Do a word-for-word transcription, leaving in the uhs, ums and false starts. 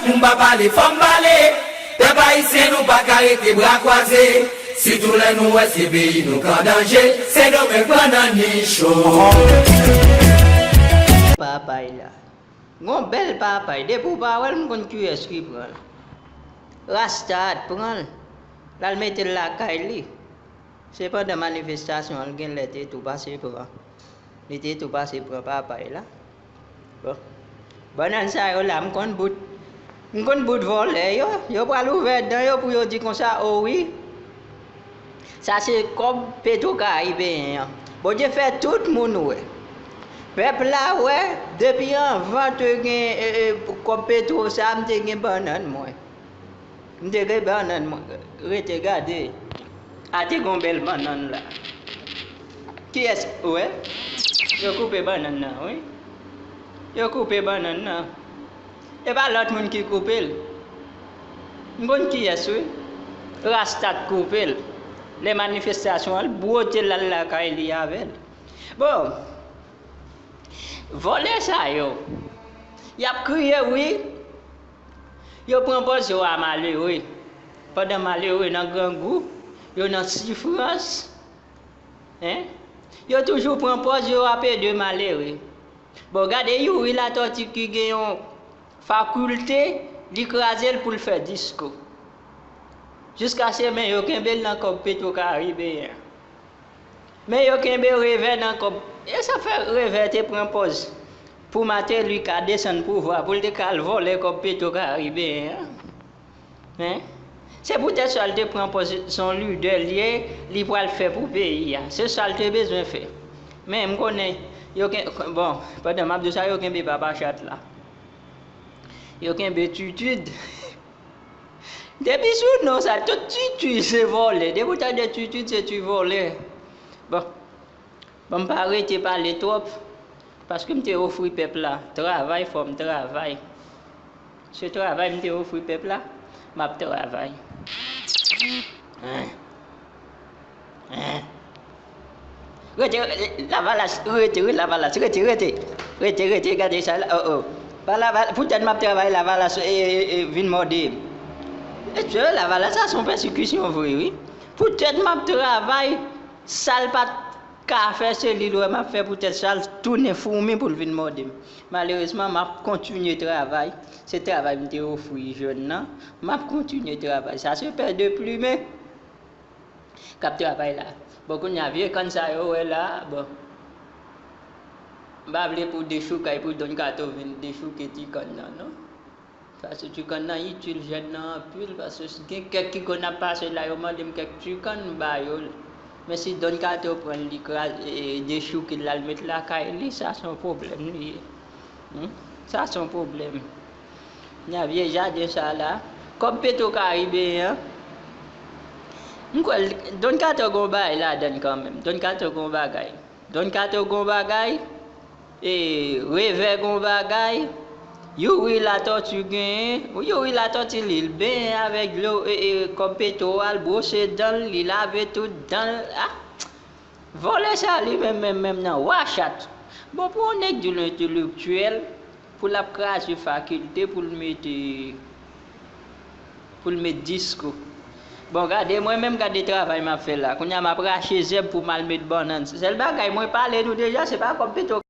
Pou m pa pale, fò m pale. Pèp ayisyen, nou pa ka rete bra kwaze. Sitou lè nou wè se peyi nou k an danje. Sendomeng bannann li cho. Papay la. Gon bèl papay. Depi w pa wè l, m konn kiyès ki pran l. Rasta t pran l. L al mete l lakay li. Se pandan manifestasyon an, l genlè te tou pase pran. Li te tou pase pran papay la. Bon. Bannann sa yo la, m konn bout. M konn bout vòlè yo. Yo pral ouvè dan yo pou yo di konsa, o wi. Sa se kòb Petro Karibeyen an. Bondye fè tout moun wè. Pèp la wè, depi anvan te gen, e, e, kòb Petro sa, m te gen bannann mwen. M te gen bannann mwen. Rete gade. A te gon bèl bannann la. Kiyès wè? Yo koupe bannann nan, wi. Yo koupe bannann nan. E pa lòt moun ki koupe l. M konn kiyès, wi. Rasta k koupe l. Lè manifestasyon an, l bwote l al lakay li avè l. Bon, vòlè sa yo, y ap kriye, wi. Yo pran pòz yo a malere. Pandan malere nan grangou, yo nan sifrans, en, yo toujou pran pòz yo ap ede malere. Bon, gade Youri Latortue ki gen yon fakilte, li kraze l pou l fè diskou. Jiskaske men yo kenbe l nan kòb Petro Karibeyen. Men yo kenbe Revè nan kòb. E sa fè Revè te pran pòz pou Martelly ka desann pouvwa, pou l te ka al vòlè kòb Petro Karibeyen an. En? Se poutèt sa l te pran pòz se yon lidè l ye, li pral fè pou peyi a. Se sa l te bezwen fè. Men m konnen, yo ken, bon, pandan m ap di w sa, yo kenbe Papa Chat la. Yo kenbe Titid. Depi sou non sa, tout Titid se vòlè. Depi w tande Titid, se ti vòlè. Bon. Bon, m pa rete pale twòp, paske m te ofri pèp la travay, fò m travay. Se travay m te ofri pèp la, m ap travay. Hein. Hein. Rete, rete, Lavalas, rete, rete, Lavalas, rete, rete. Rete, rete, gade sa la, oh, oh. Pa Lavalas, poutèt m ap travay, Lavalas, e, e, e, vin mòde m. E, Lavalas, sa se yon pèsekisyon vre, wi. Poutèt m ap travay, sa l pa t ka fè, se li l wè m ap fè, poutèt sa l tounen foumi pou l vin mòde m. Malerezman, m ap kontinye travay. Se travay m te ofri jèn nan. M ap kontinye travay. Sa se pè de plimen k ap travay la. Bon, kounye a, vye kann sa yo wè la, bon. M pa vle pou dechoukay, pou Don Kato vin dechouke ti kann nan, non. Paske ti kann nan itil jèn nan anpil, paske gen kèk ki konn ap pase la, yo mande m kèk ti kann, m ba yo l. Men si Don Kato pran l, li kraze, e, dechouke l, l al met lakay li, sa se yon pwoblèm li ye. Hmm? Sa se yon pwoblèm. Nan vye jaden sa la, kòb Petro Karibeyen an, m kwè l, Don Kato gon bagay ladan l kanmenm. Don Kato gon bagay. Don Kato gon bagay, e, Revè gon bagay, Youri Latortue genyen, Youri Latortue li, l benyen avèk dlo, e, e, kòb Petro a, l bwose dan l, li lave tout dan l, a, vòlè sa li menm, menm, menm nan wachat. Bon, pou yon nèg di l entèlektyèl, pou l ap kraze fakilte, pou l mete, pou l met diskou. Bon, gade, mwen menm, gade travay m ap fè la. Kounye a, m ap rache zèb pou m al met bannann. Sèl bagay, mwen pale nou deja, se pa kòb Petro